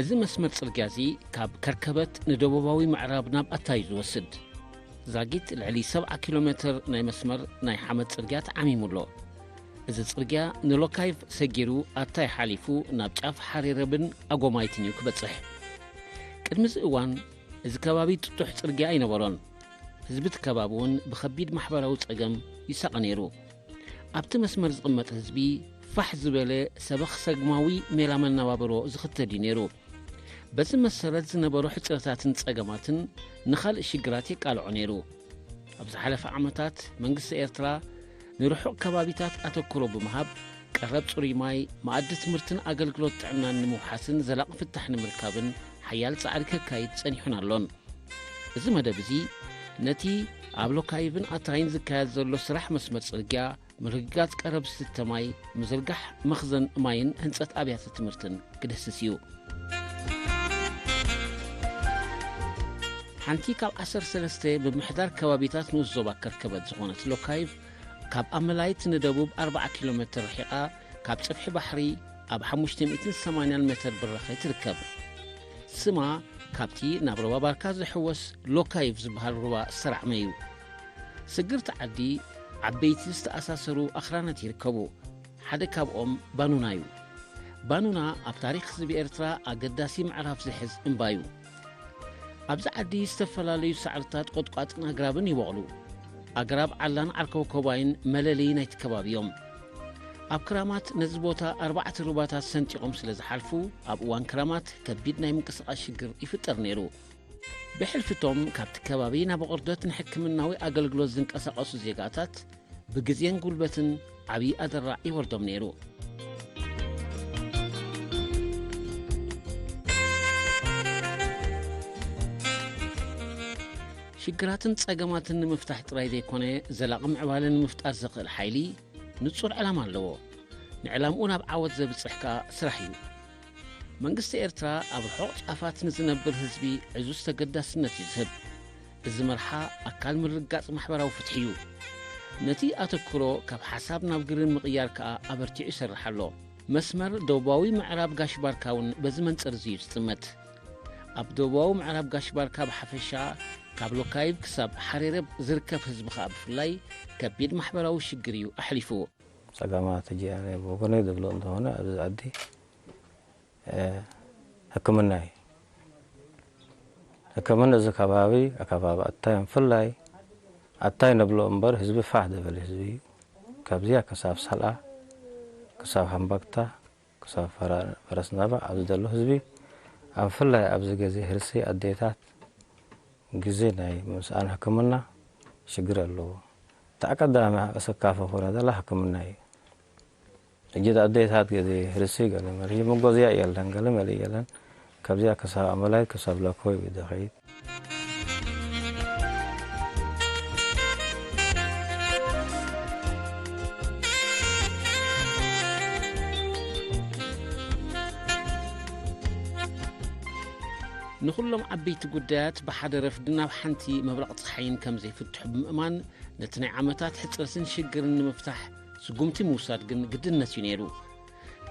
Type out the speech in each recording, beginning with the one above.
እዚ መስመር ጽርግያ እዚ ካብ ከርከበት ንደቡባዊ ምዕራብ ናብ ኣታይ እዩ ዝወስድ። ዛጊት ልዕሊ ሰብዓ ኪሎ ሜትር ናይ መስመር ናይ ሓመድ ጽርግያ ተዓሚሙ ኣሎ። እዚ ጽርግያ ንሎካይቭ ሰጊሩ ኣታይ ሓሊፉ ናብ ጫፍ ሓሬረብን ኣጎማይትን እዩ ክበጽሕ። ቅድሚ እዚ እዋን እዚ ከባቢ ጥጡሕ ጽርግያ ኣይነበሮን። ህዝቢ እቲ ከባቢ እውን ብኸቢድ ማሕበራዊ ጸገም ይሳቐ ነይሩ። ኣብቲ መስመር ዝቕመጥ ህዝቢ ፋሕ ዝበለ ሰበኽ ሰግማዊ ሜላ መነባብሮ ዝኽተል እዩ ነይሩ። በዚ መሰረት ዝነበሩ ሕጽረታትን ጸገማትን ንኻልእ ሽግራት የቃልዖ ነይሩ። ኣብ ዝሓለፈ ዓመታት መንግስቲ ኤርትራ ንርሑቕ ከባቢታት ኣተኩሮ ብምሃብ ቀረብ ጽሩይ ማይ፣ መኣዲ ትምህርትን ኣገልግሎት ጥዕናን ንምውሓስን ዘላቒ ፍታሕ ንምርካብን ሓያል ጻዕሪ ከካይድ ጸኒሑን ኣሎን። እዚ መደብ እዚ ነቲ ኣብ ሎካይቭን ኣታይን ዝካየድ ዘሎ ስራሕ መስመር ጽርግያ፣ ምርግጋጽ ቀረብ ዝስተ ማይ፣ ምዝርጋሕ መኽዘን ማይን ህንጸት ኣብያተ ትምህርትን ክድህስስ እዩ። ሓንቲ ካብ ዓሰርተ ሰለስተ ምምሕዳር ከባቢታት ንኡስ ዞባ ከርከበት ዝኾነት ሎካይቭ፣ ካብ ኣመላይት ንደቡብ ኣርብዓ ኪሎ ሜትር ርሒቓ፣ ካብ ጽፍሒ ባሕሪ ኣብ ሓሙሽተ ሚእትን ሰማንያን ሜትር ብራኸ ትርከብ። ስማ ካብቲ ናብ ሩባ ባርካ ዝሕወስ ሎካይቭ ዝበሃል ሩባ ዝተራዕመ እዩ። ስግርቲ ዓዲ ዓበይቲ ዝተኣሳሰሩ ኣኽራናት ይርከቡ። ሓደ ካብኦም ባኑና እዩ። ባኑና ኣብ ታሪኽ ህዝቢ ኤርትራ ኣገዳሲ ምዕራፍ ዝሕዝ እምባ እዩ። ኣብዚ ዓዲ ዝተፈላለዩ ሳዕርታት፣ ቆጥቋጥን ኣግራብን ይበቑሉ። ኣግራብ ዓላን ዓርከውኮባይን መለለዪ ናይቲ ከባቢ እዮም። ኣብ ክራማት ነዚ ቦታ ኣርባዕተ ሩባታት ሰንጢቖም ስለ ዝሓልፉ፣ ኣብ እዋን ክራማት ከቢድ ናይ ምንቅስቓስ ሽግር ይፍጠር ነይሩ። ብሕልፊቶም ካብቲ ከባቢ ናብ ኣቑርደት ንሕክምናዊ ኣገልግሎት ዝንቀሳቐሱ ዜጋታት ብግዜን ጉልበትን ዓብዪ ኣደራዕ ይወርዶም ነይሩ። ሽግራትን ጸገማትን ንምፍታሕ ጥራይ ዘይኮነ፣ ዘላቒ ምዕባለ ንምፍጣር ዘኽእል ሓይሊ ንጹር ዕላማ ኣለዎ። ንዕላምኡ ናብ ዓወት ዘብጽሕ ከኣ ስራሕ እዩ። መንግስቲ ኤርትራ ኣብ ርሑቕ ጫፋት ንዝነብር ህዝቢ ዕዙዝ ተገዳስነት እዩ ዝህብ። እዚ መርሓ ኣካል ምርግጋጽ ማሕበራዊ ፍትሒ እዩ። ነቲ ኣተኩሮ ካብ ሓሳብ ናብ ግብሪ ንምቕያር ከኣ ኣበርቲዑ ይሰርሕ ኣሎ። መስመር ደቡባዊ ምዕራብ ጋሽ ባርካ እውን በዚ መንጽር እዚ እዩ ዝጥመት። ኣብ ደቡባዊ ምዕራብ ጋሽ ባርካ ብሓፈሻ፣ ካብ ሎካይቭ ክሳብ ሓሬረብ ዝርከብ ህዝቢ ከኣ ብፍላይ ከቢድ ማሕበራዊ ሽግር እዩ ኣሕሊፉ። ጸገማት ሕጂ ኣነ ብወገነይ ዝብሎ እንተኾነ ኣብዚ ዓዲ፣ እ፣ ሕክምና እዩ። ሕክምና እዚ ከባቢ፣ ኣከባቢ ኣታይ፣ ብፍላይ ኣታይ ንብሎ እምበር ህዝቢ ፋሕ ዝበለ ህዝቢ እዩ። ካብዚኣ ክሳብ ሳልኣ፣ ክሳብ ሃምባክታ፣ ክሳብ ፈረ-፣ ፈረስ ናባ ኣብዚ ዘሎ ህዝቢ፣ ኣብ ብፍላይ ኣብዚ ግዜ ህርሲ ኣዴታት ግዜ ናይ ምስኣን ሕክምና ሽግር ኣለዎ። እታ ቀዳሚ ኣሰካፊ ኮይና ዘላ ሕክምና እዩ። ሕጂ ኣዴታት ግዜ ህርሲ ገለ መለ መጎዝያ የለን፣ ገለ መለ የለን። ካብዚኣ ክሳብ ኣመላይ ክሳብ ለኮ እዩ ዝኸይድ። ንኹሎም ዓበይቲ ጉዳያት ብሓደ ረፍዲ ናብ ሓንቲ ምብራቕ ጸሓይን ከም ዘይፍትሑ ብምእማን፣ ነቲ ናይ ዓመታት ሕጽረትን ሽግርን ንምፍታሕ ስጉምቲ ምውሳድ ግን ግድነት እዩ ነይሩ።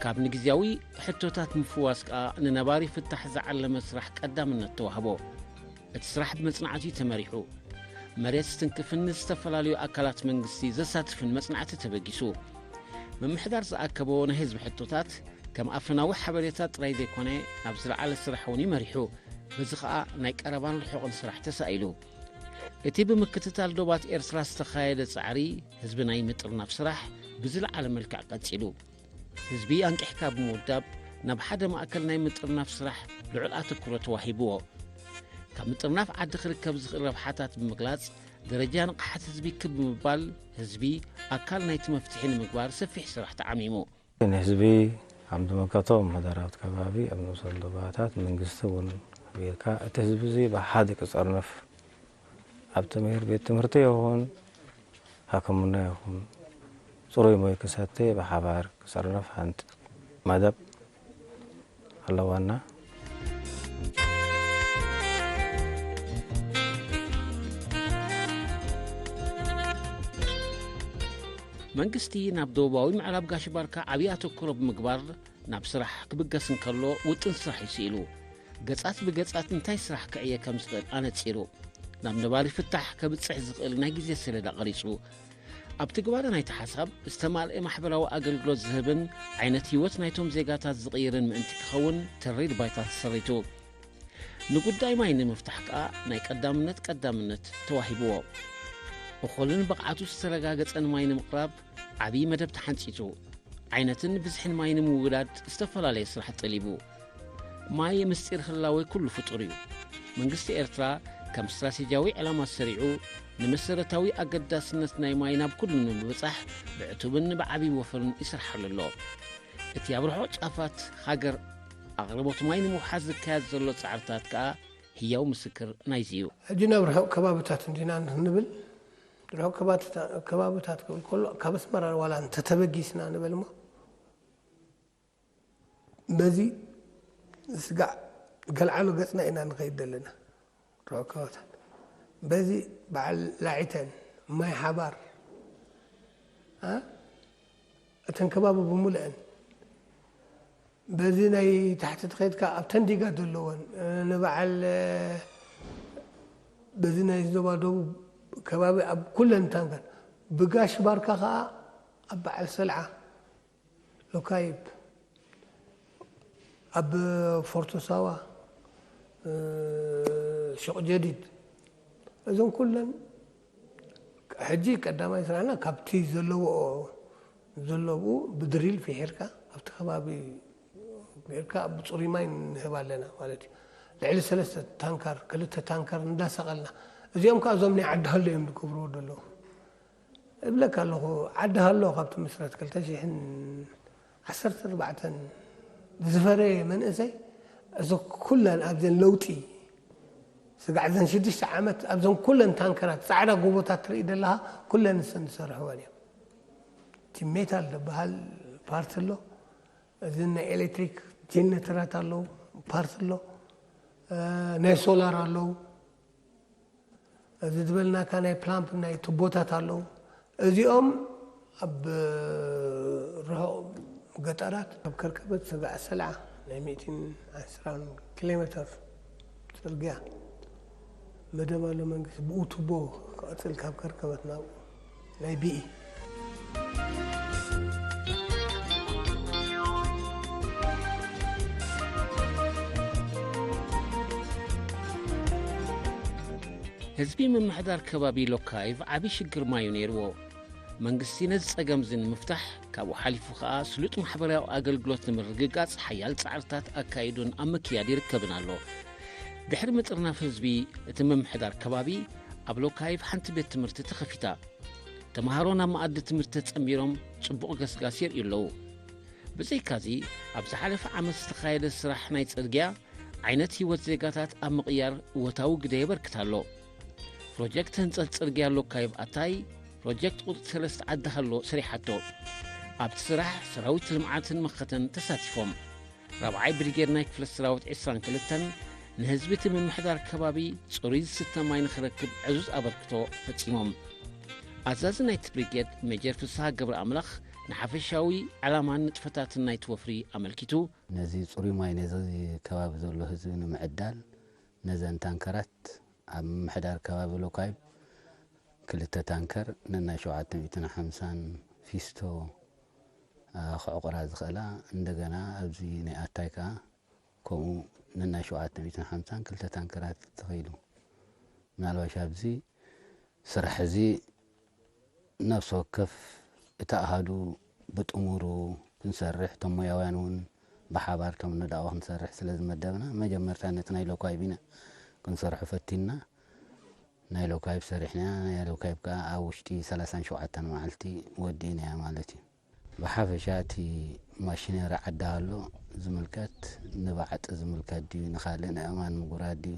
ካብ ንግዝያዊ ሕቶታት ምፍዋስ ከኣ ንነባሪ ፍታሕ ዝዓለመ ስራሕ ቀዳምነት ተዋህቦ። እቲ ስራሕ ብመጽናዕቲ እዩ ተመሪሑ። መሬት ዝትንክፍን ንዝተፈላለዩ ኣካላት መንግስቲ ዘሳትፍን መጽናዕቲ ተበጊሱ። ምምሕዳር ዝኣከቦ ናይ ህዝቢ ሕቶታት ከም ኣፈናዊ ሓበሬታ ጥራይ ዘይኮነ፣ ናብ ዝለዓለ ስራሕ እውን እዩ መሪሑ። በዚ ኸኣ ናይ ቀረባን ርሑቕን ስራሕ ተሳኢሉ። እቲ ብምክትታል ዶባት ኤርትራ ዝተኻየደ ጻዕሪ ህዝቢ ናይ ምጥርናፍ ስራሕ ብዝለዓለ መልክዕ ቀጺሉ። ህዝቢ ኣንቂሕካ ብምውዳብ ናብ ሓደ ማእከል ናይ ምጥርናፍ ስራሕ ልዑል ኣተኩሮ ተዋሂብዎ። ካብ ምጥርናፍ ዓዲ ክርከብ ዝኽእል ረብሓታት ብምግላጽ፣ ደረጃ ንቕሓት ህዝቢ ክብ ብምባል፣ ህዝቢ ኣካል ናይቲ መፍትሒ ንምግባር ሰፊሕ ስራሕ ተዓሚሙ። ንህዝቢ ኣብ ዝምልከቶም መዳርግቲ ከባቢ ኣብ ንኡሳን ዶባታት መንግስቲ እውን ኣቢልካ እቲ ህዝቢ እዚ ብሓደ ክጸርነፍ ኣብ ትምህር ቤት ትምህርቲ ይኹን ሕክምና ይኹን ጽሩይ ማይ ክሰተ ብሓባር ክጸርነፍ ሓንቲ መደብ ኣለዋና። መንግስቲ ናብ ደቡባዊ ምዕራብ ጋሽ ባርካ ዓብዪ ኣተኩሮ ብምግባር ናብ ስራሕ ክብገስ እንከሎ ውጥን ስራሕ እዩ ስኢሉ። ገጻት ብገጻት እንታይ ስራሕ ክዕየ ከም ዝኽእል ኣነጺሩ። ናብ ነባሪ ፍታሕ ከብጽሕ ዝኽእል ናይ ግዜ ሰሌዳ ቀሪጹ። ኣብ ትግባረ ናይቲ ሓሳብ ዝተማልአ ማሕበራዊ ኣገልግሎት ዝህብን ዓይነት ህይወት ናይቶም ዜጋታት ዝቕይርን ምእንቲ ክኸውን ተሪር ባይታ ተሰሪቱ። ንጉዳይ ማይ ንምፍታሕ ከኣ ናይ ቀዳምነት ቀዳምነት ተዋሂብዎ። እኹልን ብቕዓቱ ዝተረጋገጸን ማይ ንምቕራብ ዓብዪ መደብ ተሓንጺጹ። ዓይነትን ብዝሕን ማይ ንምውዳድ ዝተፈላለየ ስራሕ ጠሊቡ። ማይ ምስጢር ህላወ ኩሉ ፍጡር እዩ። መንግስቲ ኤርትራ ከም ስትራቴጂያዊ ዕላማ ሰሪዑ ንመሰረታዊ ኣገዳስነት ናይ ማይ ናብ ኩሉ ንምብጻሕ ብዕቱብን ብዓብዪ ወፈርን ይሰርሓሉ ኣሎ። እቲ ኣብ ርሑቕ ጫፋት ሃገር ኣቕርቦት ማይ ንምውሓዝ ዝካየድ ዘሎ ጻዕርታት ከኣ ህያው ምስክር ናይዚ እዩ። ሕጂ ናብ ርሑቕ ከባብታት እንዲና ንብል። ርሑቕ ከባብታ-፣ ከባብታት ክብል ከሎ ካብ ኣስመራ ዋላ እንተተበጊስና ንበል እሞ፣ በዚ ስጋዕ ገልዓሎ ገጽና ኢና ንኸይድ ዘለና። ርሑቕ ከባብታት። በዚ በዓል ላዒተን፣ ማይ ሓባር፣ አ? እተን ከባቢ ብምሉአን። በዚ ናይ ታሕቲ ትኸይድካ ኣብ ተንዲጋ ዘለወን፣ እ፣ ንበዓል፣ እ፣ በዚ ናይ ዞባ ደቡብ ከባቢ ኣብ ኩለን ታንከር። ብጋሽ ባርካ ኸኣ ኣብ በዓል ሰልዓ፣ ሎካይብ፣ ኣብ ፎርቶ ሳዋ፣ እ፣ ሹቕ ጀዲድ፣ እዞም ኩለን ሕጂ ቀዳማይ ስራሕና ካብቲ ዘለዎ፣ ዘለብኡ ብድሪል ፊሒርካ ኣብቲ ከባቢ ጌርካ ብጽሩይ ማይ ንህብ ኣለና ማለት እዩ። ልዕሊ ሰለስተ ታንከር፣ ክልተ ታንከር እንዳሰቐልና፣ እዚኦም ከኣ እዞም ናይ ዓዲ ሃሎ እዮም ዝገብርዎ ዘለዉ። እብለካ ኣለኹ፣ ዓዲ ሃሎ ካብ ትምስረት ክልተ ሽሕን ዓሰርተ ኣርባዕተን ዝፈረየ መንእሰይ፣ እዚ ኩለን ኣብዘን ለውጢ ስጋዕ ዘን ሽዱሽተ ዓመት ኣብዘን ኩለን ታንከራት ጻዕዳ ጎቦታት ትርኢ ዘለኻ፣ ኩለን ንሰን ዝሰርሕወን እዮም። እቲ ሜታል ዝበሃል ፓርት ኣሎ፣ እዚ ናይ ኤሌክትሪክ ጄኔተራት ኣለዉ፣ ፓርት ኣሎ፣ እ፣ ናይ ሶላር ኣለዉ። እዚ ዝበልናካ ናይ ፕላምፕ ናይ ቱቦታት ኣለዉ። እዚኦም ኣብ ርሑቕ ገጠራት፣ ኣብ ከርከበት ስጋዕ ሰልዓ ናይ ሚእትን ዕስራን ኪሎ ሜተር ጽርግያ መደብ ኣሎ መንግስቲ፣ ብኡ ቱቦ ክቐጽል ካብ ከርከበት ናብኡ ናይ ቢኢ። ህዝቢ ምምሕዳር ከባቢ ሎካይቭ ዓቢ ሽግር ማዩ ነይርዎ። መንግስቲ ነዚ ጸገም እዚ ንምፍታሕ፣ ካብኡ ሓሊፉ ከኣ ስሉጥ ማሕበራዊ ኣገልግሎት ንምርግጋጽ ሓያል ጻዕርታት ኣካይዱን ኣብ ምክያድ ይርከብን ኣሎ። ድሕሪ ምጥርናፍ ህዝቢ እቲ ምምሕዳር ከባቢ፣ ኣብ ሎካይቭ ሓንቲ ቤት ትምህርቲ ተኸፊታ። ተምሃሮ ናብ መኣዲ ትምህርቲ ተጸንቢሮም ጽቡቕ ገስጋስ የርእዩ ኣለዉ። ብዘይካዚ፣ ኣብ ዝሓለፈ ዓመት ዝተኻየደ ስራሕ ናይ ጽርግያ፣ ዓይነት ህይወት ዜጋታት ኣብ ምቕያር እወታዊ ግደ የበርክት ኣሎ። ፕሮጀክት ህንጸት ጽርግያ ሎካይቭ ኣታይ፣ ፕሮጀክት ቁጽሪ ሰለስተ ዓዲ ሃሎ ሰሪሓቶ። ኣብቲ ስራሕ ሰራዊት ልምዓትን መኸተን ተሳቲፎም። ራብዓይ ብሪጌድ ናይ ክፍለ ሰራዊት ዕስራን ክልተን ንህዝቢ እቲ ምምሕዳር ከባቢ ጽሩይ ዝስተ ማይ ንኽረክብ ዕዙዝ ኣበርክቶ ፈጺሞም። ኣዛዚ ናይቲ ብሪጌድ ሜጀር ፍስሃ ገብረ ኣምላኽ ንሓፈሻዊ ዕላማን ንጥፈታትን ናይቲ ወፍሪ ኣመልኪቱ፣ ነዚ ጽሩይ ማይ ነዚ ከባቢ ዘሎ ህዝቢ ንምዕዳል ነዘን ታንከራት ኣብ ምምሕዳር ከባቢ ሎካይብ ክልተ ታንከር ነናይ ሸውዓተ ሚእትን ሓምሳን ፊስቶ፣ አ፣ ክዕቑራ ዝኽእላ፣ እንደገና ኣብዚ ናይ ኣታይ ከኣ ከምኡ ነናይ ሸውዓተ ሚእትን ሓምሳን ክልተ ታንከራት ተኸይሉ። ምናልባሽ ኣብዚ ስራሕ እዚ ነፍሲ ወከፍ እቲ ኣሃዱ ብጥሙሩ ክንሰርሕ፣ እቶም ሞያውያን እውን ብሓባር ከም ንዳኦ ክንሰርሕ ስለ ዝመደብና፣ መጀመርታ ነቲ ናይ ሎካይብ ኢና ክንሰርሖ ፈቲንና። ናይ ሎካይብ ሰሪሕና፣ ናይ ሎካይብ ከኣ ኣብ ውሽጢ ሰላሳን ሸውዓተን መዓልቲ ወዲእናያ ማለት እዩ። ብሓፈሻ እቲ ማሽነሪ ዓዲ ሃሎ ዝምልከት፣ ንባዕጢ ዝምልከት ድዩ፣ ንኻልእ ንእማን ምጉራት ድዩ፣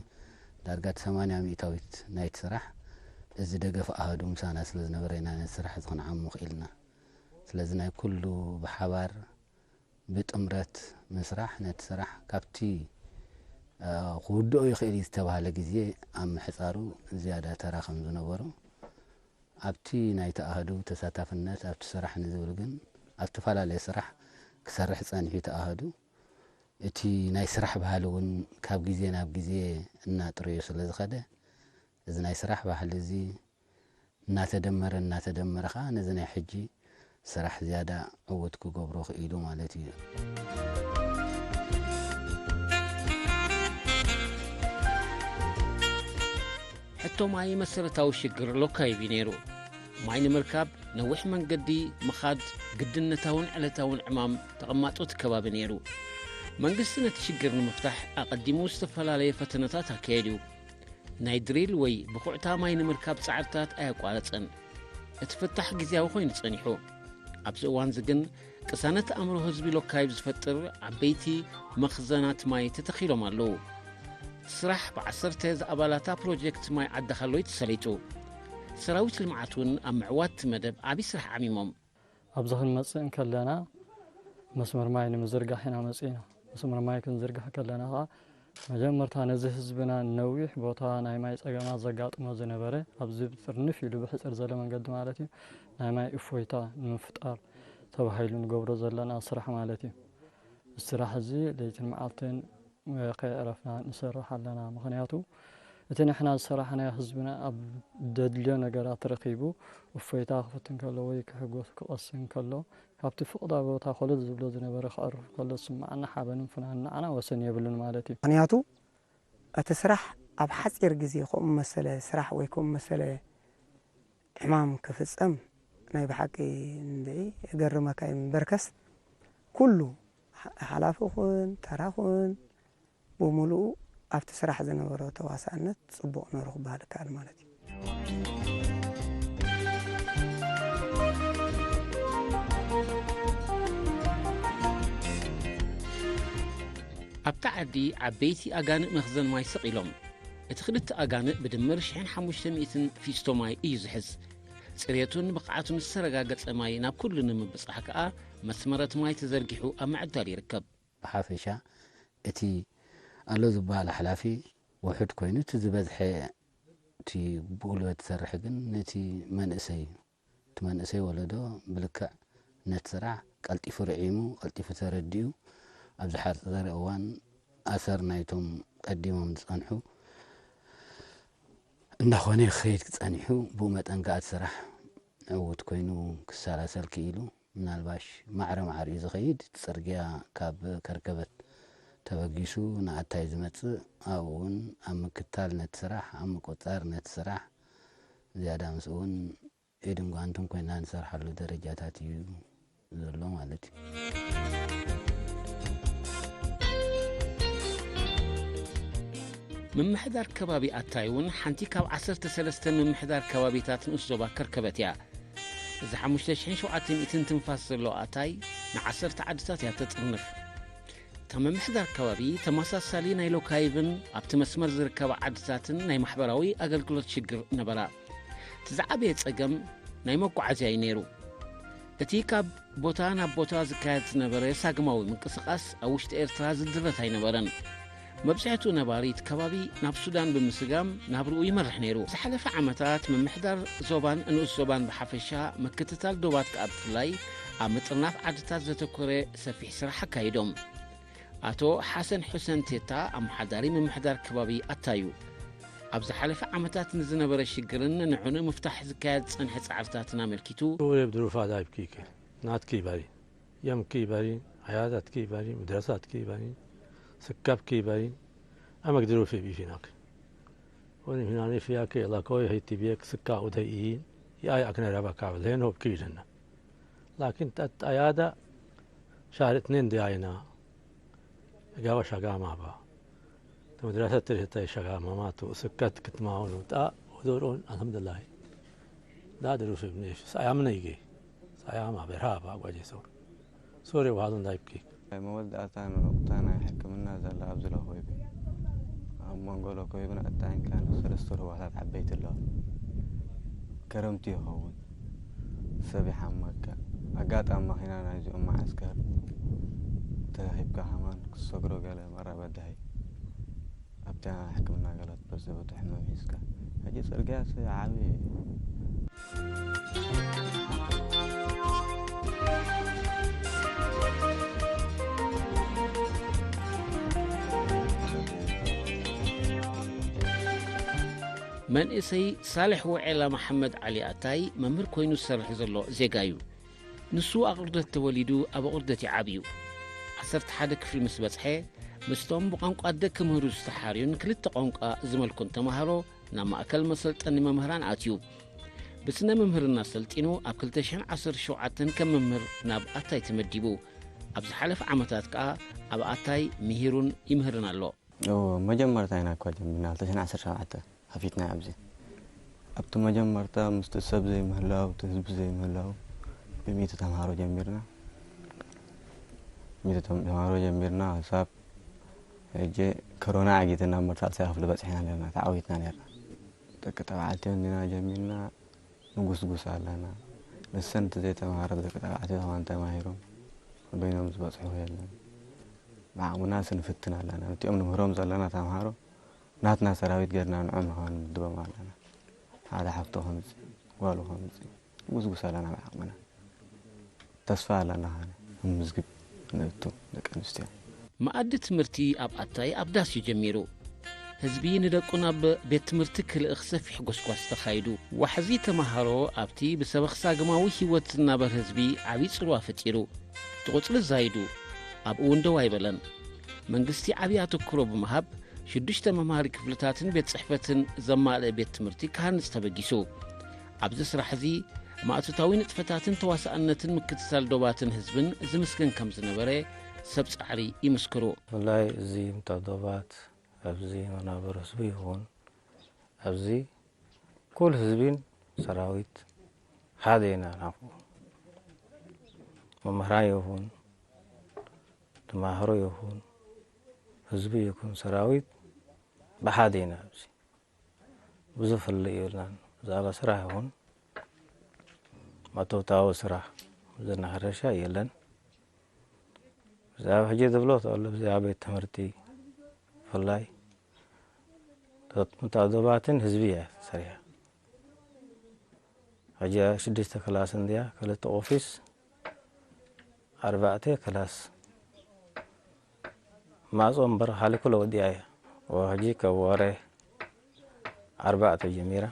ዳርጋ እቲ ሰማንያ ሚእታዊት ናይቲ ስራሕ እዚ ደገፍ ኣሃዱ ምሳና ስለ ዝነበረ ኢና ነቲ ስራሕ እዚ ክንዓሙ ክኢልና። ስለዚ ናይ ኩሉ ብሓባር ብጥምረት ምስራሕ ነቲ ስራሕ ካብቲ፣ እ፣ ክውድኦ ይኽእል እዩ ዝተባህለ ግዜ ኣብ ምሕጻሩ ዝያዳ ተራ ከም ዝነበሮ፣ ኣብቲ ናይቲ ኣሃዱ ተሳታፍነት ኣብቲ ስራሕ ንዝብል ግን ኣብ ዝተፈላለየ ስራሕ ክሰርሕ ጸኒሑ እቲ ኣሃዱ። እቲ ናይ ስራሕ ባህሊ እውን ካብ ግዜ ናብ ግዜ እናጥረዮ ስለ ዝኸደ፣ እዚ ናይ ስራሕ ባህሊ እዚ እናተደመረ እናተደመረ ኸዓ ነዚ ናይ ሕጂ ስራሕ ዝያዳ ዕዉት ክገብሮ ክኢሉ ማለት እዩ። ሕቶ ማይ መሰረታዊ ሽግር ሎካይብ እዩ ነይሩ። ማይ ንምርካብ ነዊሕ መንገዲ ምኻድ ግድነታውን ዕለታውን ዕማም ተቐማጦ እቲ ከባቢ ነይሩ። መንግስቲ ነቲ ሽግር ንምፍታሕ ኣቐዲሙ ዝተፈላለየ ፈተነታት ኣካየዱ። ናይ ድሪል ወይ ብኹዕታ ማይ ንምርካብ ጻዕርታት ኣየቋረጸን። እቲ ፍታሕ ግዝያዊ ኮይኑ ጸኒሑ። ኣብዚ እዋንዚ ግን ቅሳነት ኣእምሮ ህዝቢ ሎካይብ ዝፈጥር ዓበይቲ መኽዘናት ማይ ተተኺሎም ኣለዉ። እቲ ስራሕ ብዓሰርተ ዝኣባላታ ፕሮጀክት ማይ ዓዲ ሃሎ እዩ ተሰሊጡ። ሰራዊት ልምዓት እውን ኣብ ምዕዋት እቲ መደብ ዓብዪ ስራሕ ዓሚሞም። ኣብዚ ክንመጽእ እንከለና መስመር ማይ ንምዝርጋሕ ኢና መጺእና። መስመር ማይ ክንዝርግሕ ከለና ኸኣ መጀመርታ ነዚ ህዝብና ነዊሕ ቦታ ናይ ማይ ጸገማት ዘጋጥሞ ዝነበረ ኣብዚ ብጥርንፍ ኢሉ ብሕጽር ዘሎ መንገዲ ማለት እዩ ናይ ማይ እፎይታ ንምፍጣር ተባሂሉ ንገብሮ ዘለና ስራሕ ማለት እዩ። እዚ ስራሕ እዚ ለይትን መዓልትን ከየዕረፍና ንሰርሕ ኣለና። ምኽንያቱ እቲ ንሕና ዝሰራሕናዮ ህዝብና ኣብ ደድልዮ ነገራት ረኺቡ እፎይታ ክፈቱ እንከሎ ወይ ክሕጎስ ክቐሲ እንከሎ ካብቲ ፍቕዳ ቦታ ኮለል ዝብሎ ዝነበረ ክዕርፍ ከሎ ዝስምዓና ሓበንን ፍናንን ንዓና ወሰን የብሉን ማለት እዩ። ምኽንያቱ እቲ ስራሕ ኣብ ሓፂር ግዜ ከምኡ መሰለ ስራሕ ወይ ከምኡ መሰለ ዕማም ክፍፀም ናይ ብሓቂ እንድዒ የገርመካ እዩ እምበርከስ ኩሉ ሓላፊ ኹን ተራ ኹን ብምሉኡ ኣብቲ ስራሕ ዝነበሮ ተዋሳእነት ፅቡቕ ነይሩ ክበሃል ይከኣል ማለት እዩ። ኣብታ ዓዲ ዓበይቲ ኣጋንእ መኽዘን ማይ ስቕ ኢሎም። እቲ ክልተ ኣጋንእ ብድምር ሽሕን ሓሙሽተ ሚእትን ፊስቶ ማይ እዩ ዝሕዝ። ጽሬቱን ብቕዓቱን ዝተረጋገጸ ማይ ናብ ኩሉ ንምብጻሕ ከኣ መስመረት ማይ ተዘርጊሑ ኣብ ምዕዳል ይርከብ። ብሓፈሻ እቲ ኣሎ ዝበሃል ሓላፊ ውሑድ ኮይኑ እቲ ዝበዝሐ እቲ ብጉልበት ዝሰርሕ ግን ነቲ መንእሰይ እዩ። እቲ መንእሰይ ወለዶ ብልክዕ ነቲ ስራሕ ቀልጢፉ ርዒሙ፣ ቀልጢፉ ተረዲኡ፣ ኣብዚ ሓፂር እዋን ኣሰር ናይቶም ቀዲሞም ዝፀንሑ እንዳኾነ ክኸይድ ክፀኒሑ፣ ብኡ መጠን ከዓ እቲ ስራሕ ዕዉት ኮይኑ ክሰላሰል ክኢሉ፣ ምናልባሽ ማዕረ ማዕሪኡ ዝኸይድ፣ እቲ ፅርግያ ካብ ከርከበት ተበጊሱ ንኣታይ ዝመፅእ፣ ኣብኡ እውን ኣብ ምክታል ነቲ ስራሕ፣ ኣብ ምቁፅፃር ነቲ ስራሕ ዝያዳ ምስኡ እውን ኢድን ጓንትን ኮይና ንሰርሓሉ ደረጃታት እዩ ዘሎ ማለት እዩ። ምምሕዳር ከባቢ ኣታይ እውን ሓንቲ ካብ ዓሰርተ ሰለስተ ምምሕዳር ከባቢታት ንኡስ ዞባ ከርከበት እያ። እዚ ሓሙሽተ ሽሕን ሸውዓተ ሚእትን ትንፋስ ዘለዎ ኣታይ ንዓሰርተ ዓድታት እያ ተጥርንፍ። እታ ምምሕዳር ከባቢ ተመሳሳሊ ናይ ሎካይብን ኣብቲ መስመር ዝርከባ ዓድታትን ናይ ማሕበራዊ ኣገልግሎት ሽግር ነበራ። እቲ ዝዓበየ ጸገም ናይ መጓዓዝያ እዩ ነይሩ። እቲ ካብ ቦታ ናብ ቦታ ዝካየድ ዝነበረ ሳግማዊ ምንቅስቓስ ኣብ ውሽጢ ኤርትራ ዝድረት ኣይነበረን። መብዛሕትኡ ነባሪ እቲ ከባቢ ናብ ሱዳን ብምስጋም ናብርኡ ይመርሕ ነይሩ። ዝሓለፈ ዓመታት ምምሕዳር ዞባን ንኡስ ዞባን ብሓፈሻ ምክትታል ዶባት ከኣ ብፍላይ ኣብ ምጥርናፍ ዓድታት ዘተኮረ ሰፊሕ ስራሕ ኣካይዶም። ኣቶ ሓሰን ሑሰን ቴታ ኣመሓዳሪ ምምሕዳር ከባቢ ኣታዩ ኣብ ዝሓለፈ ዓመታት ንዝነበረ ሽግርን ንዕኡ ንምፍታሕ ዝካየድ ዝጸንሐ ጻዕርታትን ኣመልኪቱ፣ Ure bdrufa dayb kike, nat kibari, yam kibari, ayadat kibari, madrasat kibari, sakkab kibari, amak drufi bifinak. Oni hinani fiyake la koy hei tibiyek sıkka udhey iyin. Ya ay akne raba kabil hen hop ki jenne. Lakin tat ayada şarit nen de ayna. Gawa şagama ba. Te madrasa tirhita şagama ma tu sıkkat kitma onu ta udurun, alhamdulillah. Da duru fi bneş. Sayam neyge. Sayama berhaba gwaje sor. Sore wahadun da ipki. መወዳእታ ንዑቕታ ናይ ሕክምና ዘላ ኣብዚ ለኮይብ እዩ። ኣብ መንጎ ለኮይብን ኣጣይንካ ንሰለስተ ሩባታት ዓበይቲ ኣለዋ። ከረምቲ ይኸውን። ሰብ ይሓመካ። ኣጋጣሚ ማኺና ናይዚኦም መዓስከር ተረኺብካ ከማን ክትሰግሮ ገለ መራ በዳሂ። ኣብታ ሕክምና ገለ ትበዝሕ በቲ ሕመም ሒዝካ። ሕጂ ጽርግያስ ዓቢ እዩ። መንእሰይ ሳልሕ ውዔላ መሓመድ ዓሊ ኣታይ መምህር ኮይኑ ዝሰርሕ ዘሎ ዜጋ እዩ። ንሱ ኣቑርደት ተወሊዱ ኣብ ኣቑርደት እዩ ዓብዩ። ዓሰርተ ሓደ ክፍሊ ምስ በጽሐ ምስቶም ብቋንቋ ኣደ ክምህሩ ዝተሓርዩን ክልተ ቋንቋ ዝመልኩን ተማሃሮ ናብ ማእከል መሰልጠኒ መምህራን ኣትዩ። ብስነ ምምህርና ሰልጢኑ ኣብ ክልተ ሽሕን ዓሰርተ ሸውዓተን ከም መምህር ናብ ኣታይ ተመዲቡ። ኣብ ዝሓለፈ ዓመታት ከኣ ኣብ ኣታይ ምሂሩን ይምህርን ኣሎ። መጀመርታ ኢና እኳ ጀሚርና ክልተ ሽሕን ዓሰርተ ሸውዓተ ከፊትና ኣብዚ ኣብቲ መጀመርታ ምስቲ ሰብ ዘይምህላው እቲ ህዝቢ ዘይምህላው ብሚእቲ ተምሃሮ ጀሚርና ሚእቲ ተምሃሮ ጀሚርና ክሳብ ሕጂ ከሮና ዓጊትና እምበር ሳልሳይ ክፍሊ በፂሕና ነርና ተዓዊትና ነርና ደቂ ተባዕትዮ እንዲና ጀሚርና ንጉስጉስ ኣለና ንሰን እቲ ዘይተምሃረ ደቂ ተባዕትዮ ከማን ተማሂሮም በይኖም ዝበፅሑ የለን ብዓቕምና ስንፍትን ኣለና ነቲኦም ንምህሮም ዘለና ተምሃሮ ናትና ሰራዊት ጌርና ንዖም ንኸዓ ንምድቦም ኣለና ሓደ ሓፍቱ ከምፅእ ጓሉ ከምፅእ ንጉስጉስ ኣለና ብዓቕምና ተስፋ ኣለና ከነ ንምዝግብ ንእቱ ደቂ ኣንስትዮ። መኣዲ ትምህርቲ ኣብ ኣታይ ኣብ ዳስ እዩ ጀሚሩ። ህዝቢ ንደቁ ናብ ቤት ትምህርቲ ክልእኽ ሰፊሕ ጎስጓስ ተኻይዱ። ዋሕዚ ተማሃሮ ኣብቲ ብሰበኽ ሳግማዊ ህይወት ዝናበር ህዝቢ ዓብዪ ጽልዋ ፈጢሩ። እቲ ቁጽሪ ዛይዱ። ኣብኡ እውን ደው ኣይበለን። መንግስቲ ዓብዪ ኣተኩሮ ብምሃብ ሽዱሽተ መምሃሪ ክፍልታትን ቤት ጽሕፈትን ዘማልአ ቤት ትምህርቲ ክሃንጽ ተበጊሱ። ኣብዚ ስራሕ እዚ ማእቶታዊ ንጥፈታትን ተዋሳእነትን ምክትታል ዶባትን ህዝብን ዝምስገን ከም ዝነበረ ሰብ ጻዕሪ ይምስክሩ። ብፍላይ እዚ ምታ ዶባት ኣብዚ መናበሪ ህዝቢ ይኹን ኣብዚ ኩል ህዝቢን ሰራዊት ሓደ ኢና ናብኡ መምህራን ይኹን ተማሃሮ ይኹን ህዝቢ ይኹን ሰራዊት ብሓደ ኢና ኣብዚ ብዙ ፍልልይ የብልናን ብዛዕባ ስራሕ ይኹን ማእቶታዊ ስራሕ ዘናሕረሻ የለን ብዛዕባ ሕጂ ዝብሎ ተሎ ብዛዕባ ቤት ትምህርቲ ብፍላይ ምታደባትን ህዝቢ እያ ሰሪያ ሕጂ ሽዱሽተ ክላስ እንድያ ክልተ ኦፊስ ኣርባዕተ ክላስ ማዕጾ እምበር ሃሊኩ ለወዲኣ እያ ሕጂ ካብ ወረ ኣርባዕተ ጀሚራ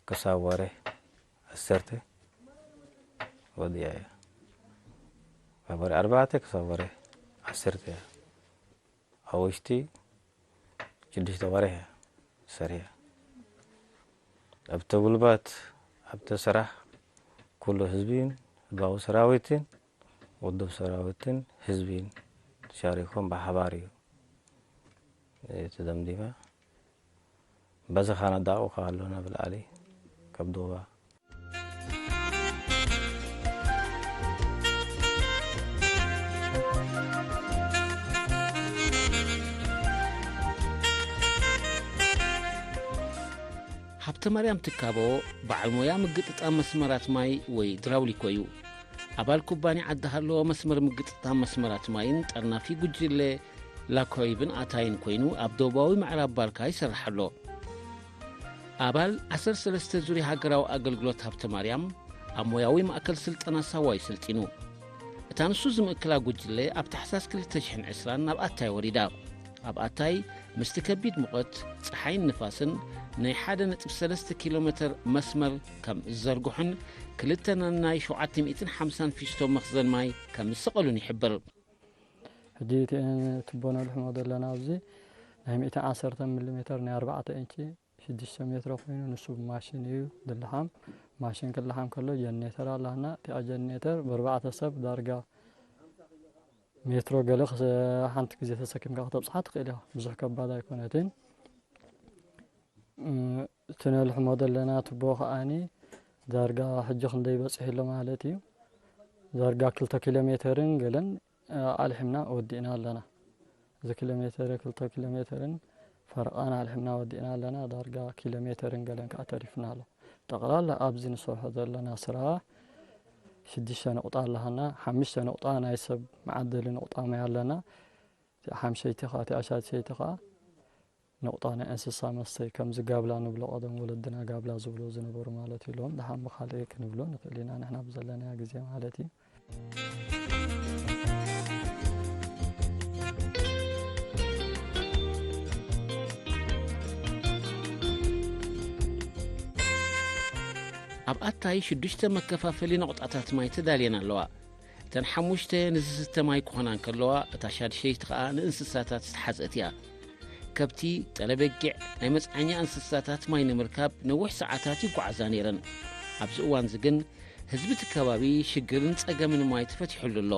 ክሳብ ወረ ዓሰርተ ወዲኣ እያ ካብ ወረ ኣርባዕተ ክሳብ ወረ ዓሰርተ እያ ኣብ ውሽጢ ሽዱሽተ ወርሒ እያ ሰሪሐ። ኣብቲ ጉልባት ኣብቲ ስራሕ ኩሉ ህዝቢን ህዝባዊ ሰራዊትን ውድብ ሰራዊትን ህዝቢን ተሻሪኮም ብሓባር እዩ ተደምዲማ። በዚ ኸነዳቑ ከኣሎና ብላዕሊ ካብ ዶባ ሃብተ ማርያም ትካቦ በዓል ሞያ ምግጥጣም መስመራት ማይ ወይ ድራውሊኮ እዩ። ኣባል ኩባንያ ዓዲ ሃለዎ መስመር ምግጥጣም መስመራት ማይን ጠርናፊ ጉጅለ ላኮይብን ኣታይን ኮይኑ ኣብ ደቡባዊ ምዕራብ ባርካ ይሰርሕ ኣሎ። ኣባል ዓሰርተ ሰለስተ ዙርያ ሃገራዊ ኣገልግሎት ሃብተ ማርያም ኣብ ሞያዊ ማእከል ስልጠና ሳዋ እዩ ሰልጢኑ። እታ ንሱ ዝምእክላ ጉጅለ ኣብ ታሕሳስ ክልተ ሽሕን ዕስራን ናብ ኣታይ ወሪዳ። ኣብ ኣታይ ምስቲ ከቢድ ሙቐት፣ ጸሓይን ንፋስን ናይ ሓደ ነጥቢ ሰለስተ ኪሎ ሜተር መስመር ከም ዝዘርግሑን ክልተ ነናይ ሸውዓተ ሚእትን ሓምሳን ፊስቶ መኽዘን ማይ ከም ዝሰቐሉን ይሕብር። ሕጂ እቲኤን ቱቦ ነልሕሞ ዘለና ኣብዚ ናይ ሚእቲ ዓሰርተ ሚሊ ሜተር ናይ ኣርባዕተ ኢንቺ ሽዱሽተ ሜትሮ ኮይኑ፣ ንሱ ብማሽን እዩ ዝለሓም። ማሽን ክለሓም ከሎ ጀኔተር ኣለና። እቲኣ ጀኔተር ብኣርባዕተ ሰብ ዳርጋ ሜትሮ ገለ ክስ-፣ ሓንቲ ግዜ ተሰኪምካ ክተብፅሓ ትኽእል ኢኻ። ብዙሕ ከባድ ኣይኮነትን። እ፣ እቲ ነልሕሞ ዘለና ቱቦ ከዓኒ ዳርጋ ሕጂ ክንደይ በፂሑ ኣሎ ማለት እዩ። ዳርጋ ክልተ ኪሎ ሜተርን ገለን፣ እ፣ ኣልሒምና ወዲእና ኣለና። እዚ ኪሎ ሜተር፣ ክልተ ኪሎ ሜተርን ፈረቓን ኣልሒምና ወዲእና ኣለና። ዳርጋ ኪሎ ሜተርን ገለን ከዓ ተሪፍና ኣሎ። ጠቕላላ ኣብዚ ንሰርሖ ዘለና ስራሕ ሽዱሽተ ነቑጣ ኣለሃና። ሓሙሽተ ነቑጣ ናይ ሰብ መዓደሊ ነቑጣ ማይ ኣለና። እቲኣ ሓምሸይቲ ኸዓ፣ እቲኣ ሻድሸይቲ ኸዓ ነቑጣ ናይ እንስሳ መስተይ፣ ከምዚ ጋብላ ንብሎ፣ ቀደም ወለድና ጋብላ ዝብሎ ዝነበሩ ማለት እዩ። ሎም ደሓን ብኻልእ ክንብሎ ንኽእል ኢና ንሕና ብዘለናዮ ግዜ ማለት እዩ። ኣብ ኣታይ ሽዱሽተ መከፋፈሊ ነቑጣታት ማይ ተዳልየን ኣለዋ። እተን ሓሙሽተ ንዝስተ ማይ ክኾና እንከለዋ፣ እታ ሻድሸይቲ ኸኣ ንእንስሳታት ዝተሓዝአት እያ። ከብቲ፣ ጠለበጊዕ፣ ናይ መጽዓኛ እንስሳታት ማይ ንምርካብ ነዊሕ ሰዓታት ይጓዓዛ ነይረን። ኣብዚ እዋንዚ ግን ህዝቢ እቲ ከባቢ ሽግርን ጸገምን ማይ ተፈቲሑሉ ኣሎ።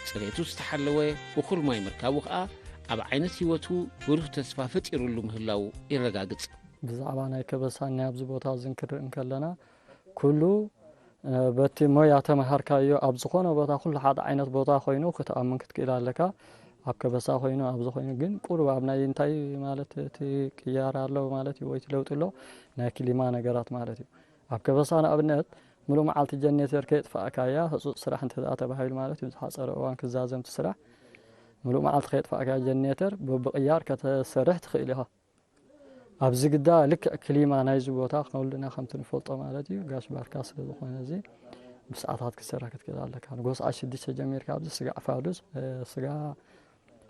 ጽሬቱ ዝተሓለወ እኹል ማይ ምርካቡ ኸኣ ኣብ ዓይነት ህይወቱ ብሩህ ተስፋ ፈጢሩሉ ምህላዉ የረጋግጽ። ብዛዕባ ናይ ከበሳን ናይ ኣብዚ ቦታ እዚ ክንርኢ እንከለና፣ ኩሉ፣ እ፣ በቲ ሞያ ተመሃርካዮ ኣብ ዝኾነ ቦታ ኩሉ ሓደ ዓይነት ቦታ ኮይኑ ክትኣምን ክትክእል ኣለካ። ኣብ ከበሳ ኮይኑ፣ ኣብዚ ኮይኑ ግን ቁሩብ ኣብ ናይ እንታይ ማለት እቲ ቅያር ኣሎ ማለት እዩ፣ ወይ እቲ ለውጢ ኣሎ፣ ናይ ክሊማ ነገራት ማለት እዩ። ኣብ ከበሳ ንኣብነት ምሉእ መዓልቲ ጀኔተር ከየጥፋእካያ ህጹጽ ስራሕ እንተ ደኣ ተባሂሉ ማለት እዩ፣ ዝሓጸረ እዋን ክዛዘም እቲ ስራሕ፣ ምሉእ መዓልቲ ከየጥፋእካያ ጀኔተር በብቕያር ከተሰርሕ ትኽእል ኢኻ። ኣብዚ ግዳ ልክዕ ክሊማ ናይዚ ቦታ ከውልና ከምቲ ንፈልጦ ማለት እዩ፣ ጋሽ ባርካ ስለ ዝኾነ እዚ ብሰዓታት ክትሰርሕ ክትክእል ኣለካ። ንጎ ሰዓት ሽዱሽተ ጀሚርካ ኣብዚ ስጋዕ ፋዱስ፣ እ፣ ስጋ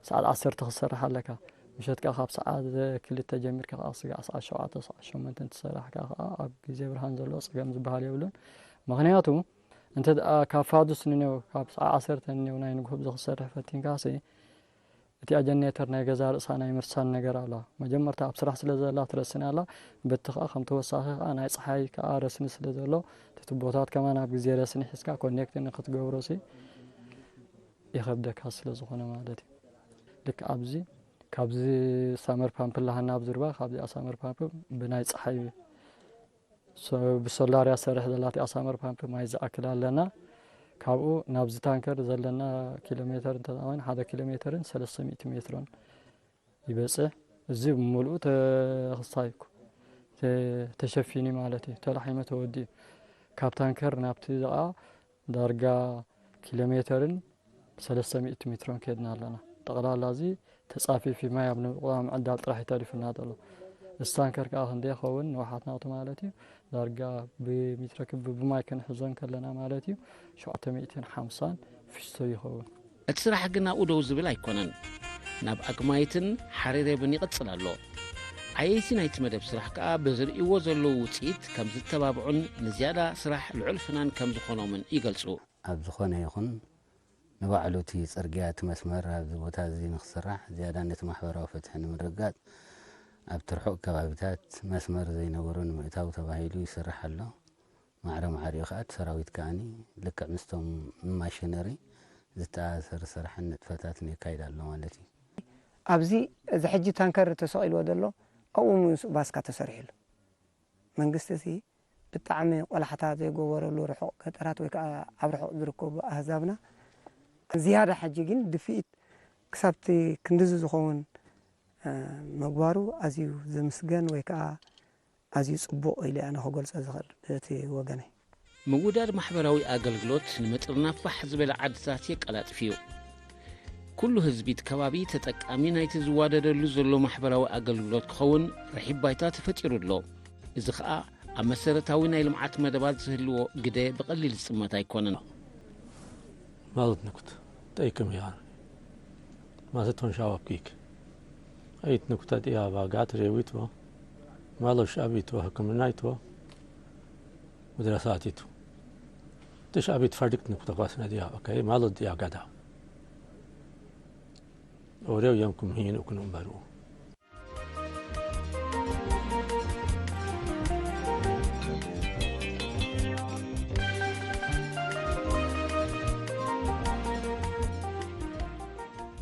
ሰዓት ዓሰርተ ክትሰርሕ ኣለካ። ምሸት ከኣ ካብ ሰዓት ክልተ ጀሚርካ ከኣ ስጋዕ ሰዓት ሸውዓተ፣ ሰዓት ሸሞንተ እንትሰራሕካ ከኣ ኣብ ግዜ ብርሃን ዘለዎ ጸገም ዝበሃል የብሉን። ምኽንያቱ እንተ ደኣ ካብ ፋዱስ ንኔው፣ ካብ ሰዓት ዓሰርተ ንኔው ናይ ንግሆ ብዚ ክትሰርሕ ፈቲንካሲ፣ እቲኣ ጀኔተር ናይ ገዛ ርእሳ ናይ ምርሳን ነገር ኣለዋ። መጀመርታ ኣብ ስራሕ ስለ ዘላ ትረስን ኣላ፣ በቲ ከኣ ከም ተወሳኺ ከኣ ናይ ጸሓይ ከኣ ረስኒ ስለ ዘሎ፣ እቲ ቱቦታት ከማን ኣብ ግዜ ረስኒ ሒዝካ ኮኔክት ንክትገብሮሲ ይኸብደካ ስለ ዝኾነ ማለት እዩ። ልክዕ ኣብዚ፣ ካብዚ ሳመር ፓምፕ ኣላሃና ኣብዚ ሩባ፣ ካብዚኣ ሳመር ፓምፕ ብናይ ጸሓይ ሶ-፣ ብሶላር እያ ትሰርሕ ዘላ እቲኣ ሳመር ፓምፕ ማይ ዝኣክል ኣለና። ካብኡ ናብዚ ታንከር ዘለና ኪሎ ሜተር እንተኾነ ሓደ ኪሎ ሜተርን ሰለስተ ሚእቲ ሜትሮን ይበጽሕ። እዚ ብምሉኡ ተኽስታይ እኮ ተ-፣ ተሸፊኑ ማለት እዩ። ተላሒመ ተወዲኡ። ካብ ታንከር ናብቲ ደኣ ዳርጋ ኪሎ ሜተርን ሰለስተ ሚእቲ ሜትሮን ከድና ኣለና። ጠቕላላ እዚ ተጻፊፊ ማይ ኣብ ንቑጣ ምዕዳል ጥራሕ እዩ ተሪፉና ዘሎ። እዚ ታንከር ከኣ ክንደይ ይኸውን ንውሓት ናቱ ማለት እዩ። ዳርጋ ብሜትሮ ክቢ ብማይ ክንሕዞ እንከለና ማለት እዩ ሸውዓተ ሚእትን ሓምሳን ፊስቶ ይኸውን። እቲ ስራሕ ግን ኣብኡ ደው ዝብል ኣይኮነን። ናብ ኣግማይትን ሓሬሬብን ይቕጽል ኣሎ። ዓየይቲ ናይቲ መደብ ስራሕ ከኣ ብዝርእይዎ ዘለዉ ውጽኢት ከም ዝተባብዑን ንዝያዳ ስራሕ ልዑል ፍናን ከም ዝኾኖምን ይገልጹ። ኣብ ዝኾነ ይኹን ንባዕሉ እቲ ጽርግያ፣ እቲ መስመር ኣብዚ ቦታ እዚ ንኽስራሕ፣ ዝያዳ ነቲ ማሕበራዊ ፍትሒ ንምርግጋጽ ኣብቲ ርሑቕ ከባቢታት መስመር ዘይነበሮ ንምእታው ተባሂሉ ይስራሕ ኣሎ። ማዕረ ማዕሪኡ ከኣ እቲ ሰራዊት ከኣኒ ልክዕ ምስቶም ማሽነሪ ዝተኣሳሰር ስራሕን ንጥፈታትን የካይድ ኣሎ ማለት እዩ። ኣብዚ እዚ ሕጂ ታንከር ተሰቒልዎ ዘሎ ኣብኡ ምስ ባስካ ተሰሪሑ ኣሎ። መንግስቲ እዚ ብጣዕሚ ቆላሕታ ዘይገበረሉ ርሑቕ ገጠራት ወይ ከዓ ኣብ ርሑቕ ዝርከቡ ኣህዛብና ዝያዳ ሕጂ ግን ድፍኢት ክሳብቲ ክንድዚ ዝኸውን፣ እ፣ ምግባሩ ኣዝዩ ዝምስገን ወይ ከዓ ኣዝዩ ጽቡቕ ኢለ ኣነ ክገልጾ ዝኽእል እቲ ወገነይ። ምውዳድ ማሕበራዊ ኣገልግሎት ንምጥርናፍ ፋሕ ዝበለ ዓድታት የቀላጥፍ እዩ። ኩሉ ህዝቢ እቲ ከባቢ ተጠቃሚ ናይቲ ዝዋደደሉ ዘሎ ማሕበራዊ ኣገልግሎት ክኸውን ርሒብ ባይታ ተፈጢሩ ኣሎ። እዚ ኸኣ ኣብ መሰረታዊ ናይ ልምዓት መደባት ዝህልዎ ግደ ብቐሊል ዝጽመት ኣይኮነን። ማለት ንኩት ጠይቅም ያ ማለት ቶን ሻዋብ ኪክ ኣይት ንኩት ኣጥያ ባጋ ትሬዊት ወ ማሎ ሻቢት ወ ህክምና ይት ወ መድረሳት ይቱ ትሽ ኣቢት ፈርድክት ንኩት ኳስ ነድያ ኦኬ። ማለት ድያ ጋዳ ኦሬው የምኩም ህይን እኩን እምበሩ።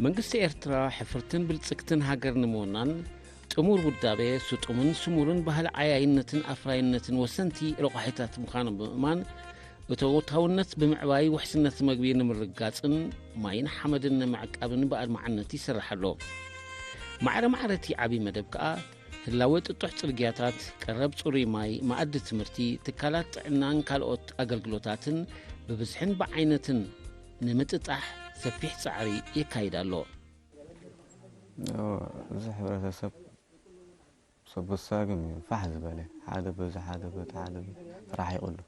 መንግስቲ ኤርትራ ሕፍርትን ብልጽግትን ሃገር ንምውናን ጥሙር ውዳቤ፣ ስጡምን ስሙርን ባህሊ ዓያይነትን ኣፍራይነትን ወሰንቲ ረቋሒታት ምዃኖም ብምእማን፣ እቶታውነት ብምዕባይ ውሕስነት መግቢ ንምርግጋጽን ማይን ሓመድን ንምዕቃብን ብኣድማዕነት ይሰርሕ ኣሎ። ማዕረ ማዕረ እቲ ዓብዪ መደብ ከኣ ህላወ ጥጡሕ ጽርግያታት፣ ቀረብ ጽሩይ ማይ፣ መኣዲ ትምህርቲ፣ ትካላት ጥዕናን ካልኦት ኣገልግሎታትን ብብዝሕን ብዓይነትን ንምጥጣሕ ሰፊሕ ጻዕሪ የካይድ ኣሎ። እዚ ሕብረተሰብ ሰብ ሳግም እዩ ፋሕ ዝበለ፣ ሓደ በዚ ሓደ በቲ ሓደ ተራሒቑ ኣሎ።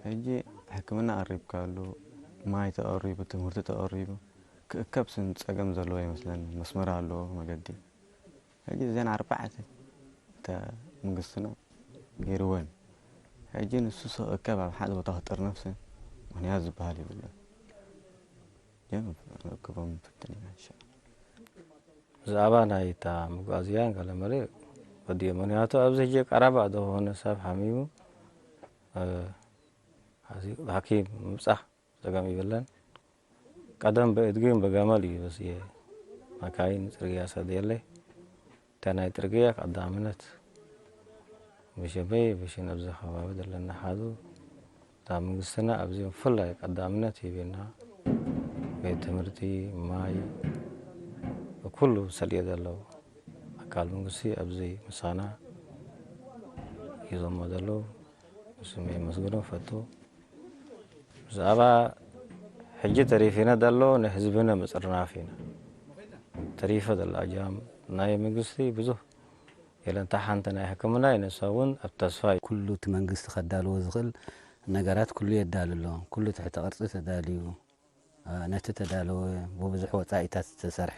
ሕጂ ሕክምና ቀሪብካሉ፣ ማይ ተቐሪቡ፣ ትምህርቲ ተቐሪቡ፣ ክእከብ ስን ጸገም ዘለዎ ይመስለኒ። መስመር ኣለዎ መገዲ። ሕጂ እዘን ኣርባዕተ እታ መንግስትና ገይርወን። ሕጂ ንሱ ክእከብ ኣብ ሓደ ቦታ ክጥርነፍ ስን ምኽንያት ዝበሃል የብሉን። ግን ክእከቦም ንፍትን ኢና እንሻ ብዛዕባ ናይ እታ መጓዓዝያን ገለ መለ ወዲኦ። ምኽንያቱ ኣብዚ ሕጂ ቀረባ ዝኾነ ሰብ ሓሚሙ ሓኪም ምብጻሕ ጸገም ይብለን። ቀደም ብእድግን ብገመል እዩ በስየ መካይን ጽርግያ ሰድየለይ። እታ ናይ ጽርግያ ቀዳምነት ብሽመይ ብሽን ኣብዚ ከባቢ ዘለና ሓዙ እታ መንግስትና ኣብዚ ብፍላይ ቀዳምነት ሂብና ቤት ትምህርቲ፣ ማይ፣ ኩሉ ሰልየ ዘለዉ ኣካል መንግስቲ ኣብዚ ምሳና ሂዞሞ ዘለዉ ንስም የመስግኖ ፈቱ። ብዛዕባ ሕጂ ተሪፊነ ዘሎ ንህዝብነ ምፅርናፍ ኢና ተሪፈ ዘሎ ኣጃም ናይ መንግስቲ ብዙህ የለን። እታ ሓንቲ ናይ ሕክምና እዩ፣ ንሳ እውን ኣብ ተስፋ እዩ። ኩሉ እቲ መንግስቲ ከዳልዎ ዝኽእል ነገራት ኩሉ የዳሉ ኣሎ። ኩሉ ትሕተ ቅርፂ ተዳልዩ፣ ነቲ ተዳለወ ብብዙሕ ወፃኢታት ዝተሰርሐ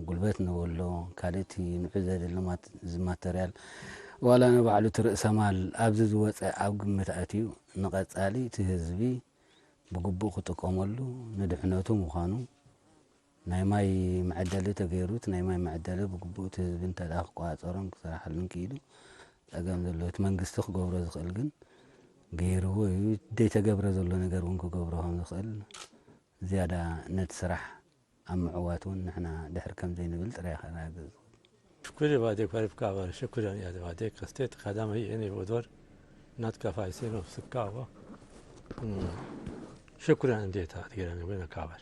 ጉልበት ንበሎ ካልእ እቲ ንዑ ዘድሊ እዚ ማተርያል ዋላ ንባዕሉ እቲ ርእሰ ማል ኣብዚ ዝወፀ ኣብ ግምት ኣትዩ ንቐፃሊ እቲ ህዝቢ ብግቡእ ክጥቀመሉ ንድሕነቱ ምዃኑ ናይ ማይ መዐደሊ ተገይሩ እቲ ናይ ማይ መዐደሊ ብግቡእ እቲ ህዝቢ እንተ ደኣ ክቆፃፀሮን ክሰርሓሉን ክኢሉ ፀገም ዘለዎ እቲ መንግስቲ ክገብሮ ዝኽእል ግን ገይርዎ እዩ። ዘይተገብረ ዘሎ ነገር እውን ክገብሮ ከም ዝኽእል ዝያዳ ነቲ ስራሕ ኣብ ምዕዋት እውን ንሕና ድሕር ከም ዘይንብል ጥራይ ከረጋግጽ ዝኽእል። Shukuri ba de kwarif kabar, shukran ya ba de kaste kadama yi ne bodor, nat kafa ise no sukka ba. Shukran de ta gira ne wena kabar.